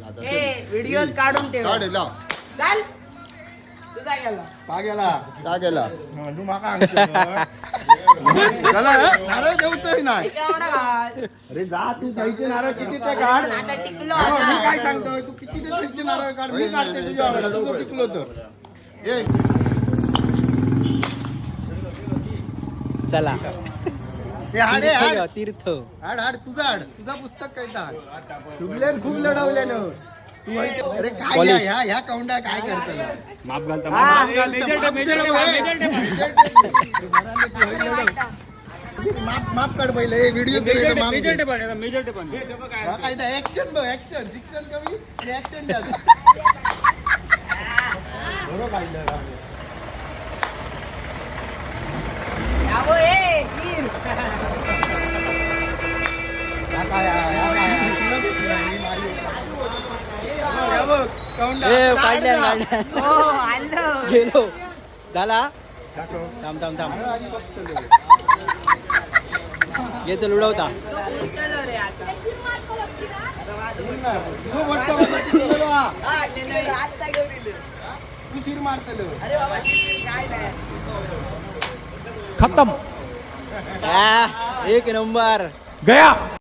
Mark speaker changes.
Speaker 1: आता
Speaker 2: ए, व्हिडिओ काढून ठेव.
Speaker 1: काढ लाव.
Speaker 2: चाल, तुझा गेला.
Speaker 3: का गेला?
Speaker 1: का गेला?
Speaker 3: तू माका सांगतो. चला नारळ देऊचंही नाही.
Speaker 2: एवढा घाल.
Speaker 3: अरे जा तू, थंयचे नारळ किती ते काढ.
Speaker 2: आता टिकलो.
Speaker 3: हो, मी
Speaker 2: आता.
Speaker 3: काय सांगतोय, तू किती ते थंयचे नारळ काढ, मी काढते तुझ्या आवडा. तुझं टिकलो तर ये.
Speaker 4: चला.
Speaker 3: हे हाड हे,
Speaker 4: तीर्थ
Speaker 3: हाड.
Speaker 4: घ्या, तीर्थ.
Speaker 3: हाड हाड तुझा हाड, तुझा पुस्तक काय हाड. तुगल्यान खूप लढवल्यानं तू अरे काय
Speaker 4: Polish.
Speaker 3: ह्या ह्या कौंडा काय करतला?
Speaker 5: माप घालता.
Speaker 2: हा.
Speaker 3: माप माप काढ पहिले, हे video.
Speaker 5: Measure table, measure table.
Speaker 3: काय ऍक्शन बघ, ऍक्शन. शिक्षण कमी आणि ऍक्शन जास्त. बरोबर काढलं.
Speaker 2: यावं, ए, शीर.
Speaker 3: ह्या काय, ह्या काय? ह्या बघ, कौंडा.
Speaker 4: ए, काढल्या काढल्या.
Speaker 2: हो, आणलं.
Speaker 4: गेलो झाला. थांब थांब थांब.
Speaker 3: नारळ आधी बघतलो.
Speaker 4: ये, चल उडवता.
Speaker 2: तो उलटलो रे आता.
Speaker 3: तू वट्ट टिकलेलो हा.
Speaker 2: हा, टिकलेलो, आत्ता घेऊन इलो.
Speaker 3: तू शिर मारतलो.
Speaker 2: अरे बाबा, शीर बीर काय नाही.
Speaker 5: खतम.
Speaker 4: एक नंबर.
Speaker 5: गया.